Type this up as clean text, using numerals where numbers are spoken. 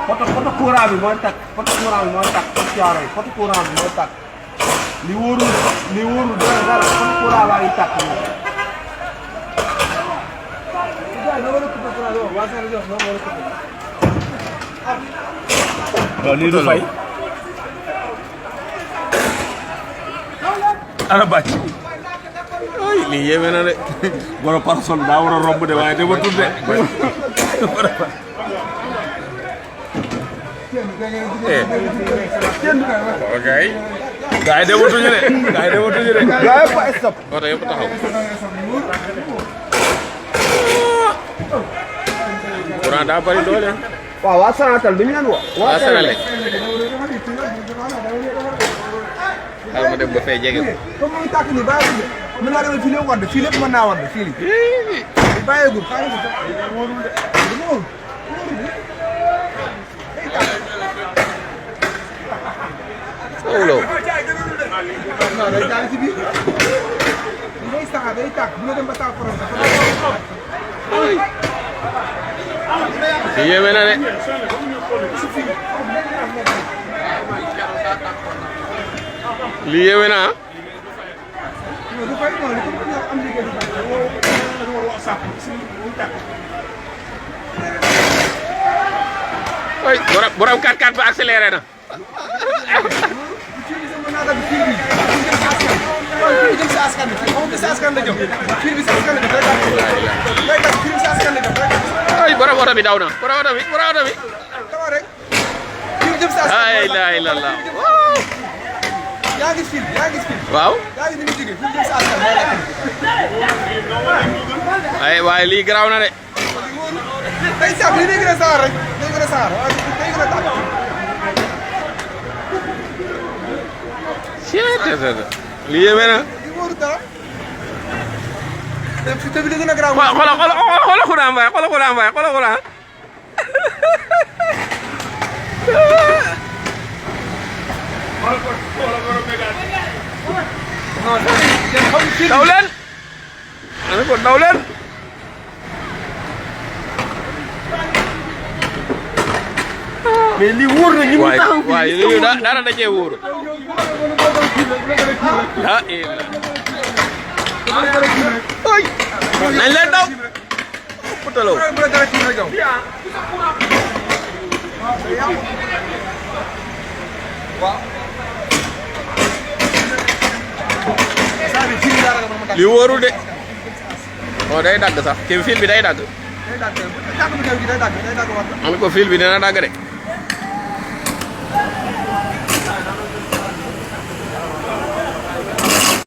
poto courant bi mooy tàkk poto courant bi mooy tàkk caaro yi poto courant bi mooy tàkk li wóorul dara poto courant baa ngi tàkk waaw lii du fay ana bàcc ay lii yéeme na de wara parasol daa war a romb de waaye dama tudde ok gaa yi dematuñu de gaa yëpp a stop oto yëpp taxaw courant daa bari doole waaw waa Sonatel duñu leen waa Senelec xaaral ma dem ba fay jege ko comme muy tàkk ni bàyyi mën naa demee fii lépp wadd fii lépp mën naa wadd fii li bàyyeegul Solo. Non, day daal ci biir. Day sax day tàkk bu dem ba taal forom sax. Yéeme na de. Lii yéeme na ay borom 4x4 ba accéléré na. ay borom oto bi daw na borom oto bi ay la ilallah waaw ay waaye lii garaaw na de lii yéeme na xoolal xuraan mbaay xoolal daw leen ana ko daw leen mais lii wóor na ñu ngi taxaw waaye lii dara da cee wóor ah ay nañ leen daw putalo lii wóorul de oh day dagg sax kii fil bi day dagg am ko fil bi dina dagg de